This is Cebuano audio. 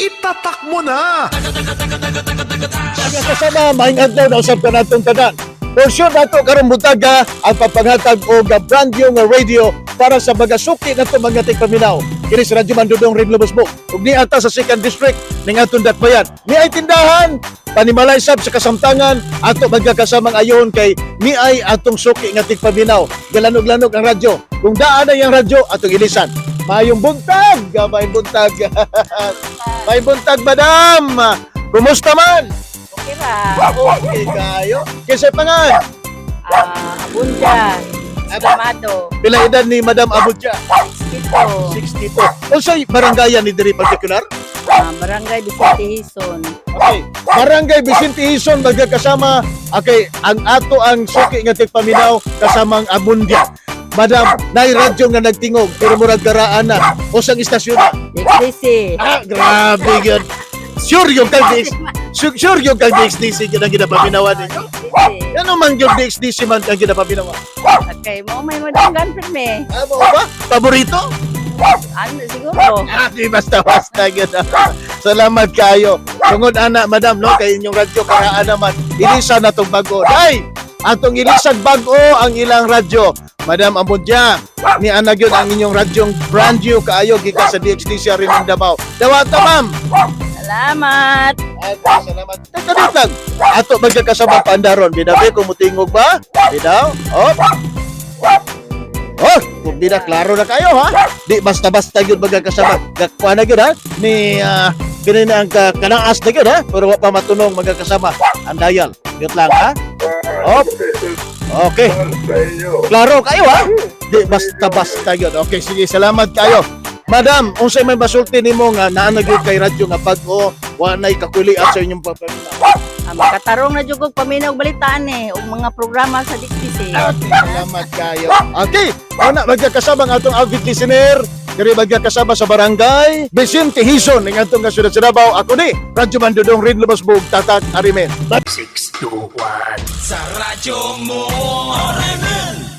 Itatak mo na! Mga kasama, maayong adlaw na usab kanatong tanan. For sure nato karong buntaga ang papanghatag og brand new nga radio para sa mga suki nato mga tigpaminaw. Kini sa Radyo Mandudong Rin Lubosbok. Ug niata sa 2nd District ning atong dakbayan. Ni ay tindahan panimalay sab sa kasamtangan ato magkakasamang ayon kay ni ay atong suki nga tigpaminaw. Galanog-lanog ang radyo. Kung daan na yang radyo, atong ilisan. Maayong buntag, maayong buntag. Maayong buntag, madam. Kumusta man? Okay ra. Okay kayo. Kinsa pangan? Ah, Abunda. Esclamado. Pila edad ni Madam Abudja? 62. 62. Unsay barangayan ni diri particular? Ah, Barangay Vicente Hison. Okay. Barangay Vicente Hison magkakasama. Okay, ang ato ang suki nga tigpaminaw kasamang Abundia. Madam, nay radyo nga nagtingog pero murag karaan na. Usang istasyon na. DXDC. Ah, grabe yun. Sure yung kang DX, sure yung kang DXDC yun ang ginapaminawan ninyo. DXDC. Ano man yung DXDC man ang ginapaminawan? Okay, mo may madunggan pirmi. Ah, mo ba? Paborito? Ano siguro? Ah, di basta-basta gyud. Salamat kayo. Tungod ana, madam, no, kay inyong radyo karaan naman. Ilisan na tong bago. Day, atong ilisan bag-o ang ilang radyo. Madam Ambudya, ni ana gyud ang inyong radyong brand new kaayo gikan sa DXDC rin ng Davao. Dawata, ma'am. Salamat. At salamat. Teka dito lang. Ato magkakasama paandaron. Binabi kung mutingog ba? Binaw? Oh. Oh, kung di na klaro na kayo ha. Di basta-basta gyud magkakasama. Gakuha na gyud ha ni kini na ang kanaas na gyud ha. Pero wa pa matunong magkakasama ang dial. Yut lang ha. Oh. Okay. Klaro kayo ha. Di basta-basta gyud. Okay, sige, salamat kayo. Madam, unsay may masulti nimo nga naa na gyud kay radyo nga bag-o, wa nay kakulian sa inyong pagpaminaw? Ah, makatarong na jud og paminaw og balitaan eh og mga programa sa DXDC. Okay, salamat kayo. Okay, una magkakasama ang atong avid listener. Diri magkakasama sa barangay Vicente Hison ning atong nga syudad sa Davao. Ako ni Radyo Mandudong Rin Lubosbog Tatak Arimen. 6, 2, 1. Sa radyo mo, RMN.